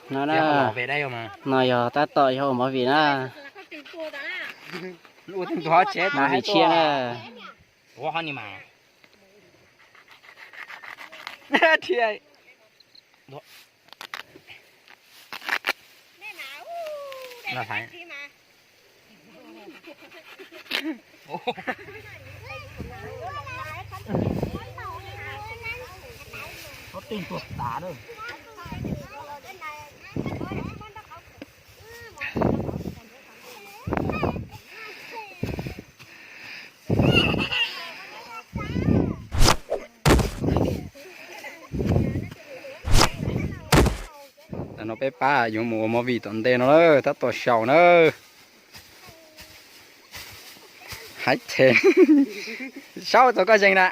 No na, no yog tab tom yog ua movie na. Movie tshiab na. Tam no peb pab yuav mus ua movie tom ntej no lawm, tab tom xyaum na. Hais ces saub tau koj zeeg na.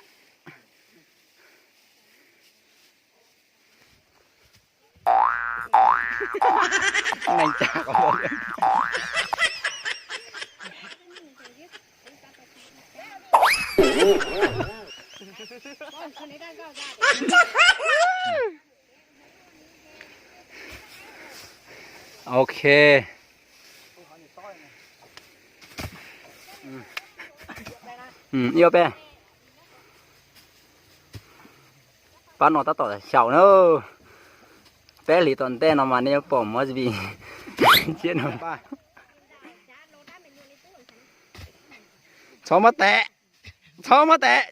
Ok. Ib ob peb. Pab no tab tom xyaum na. Peb hlis tom ntej no mas nej yuav pom movie. Txhob muab tes, txhob muab tes.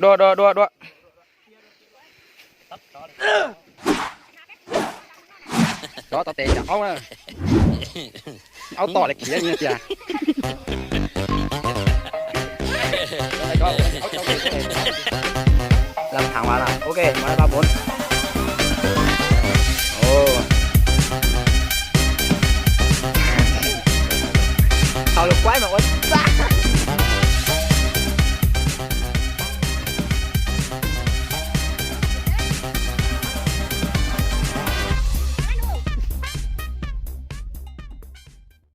Dua dua dua dua. Tsov tau tes cov aub na. Aub tom li khiav tiag. Lam thẳng vào là ok, mà ba bốn. Ồ. Tao lục quái mà ua xa.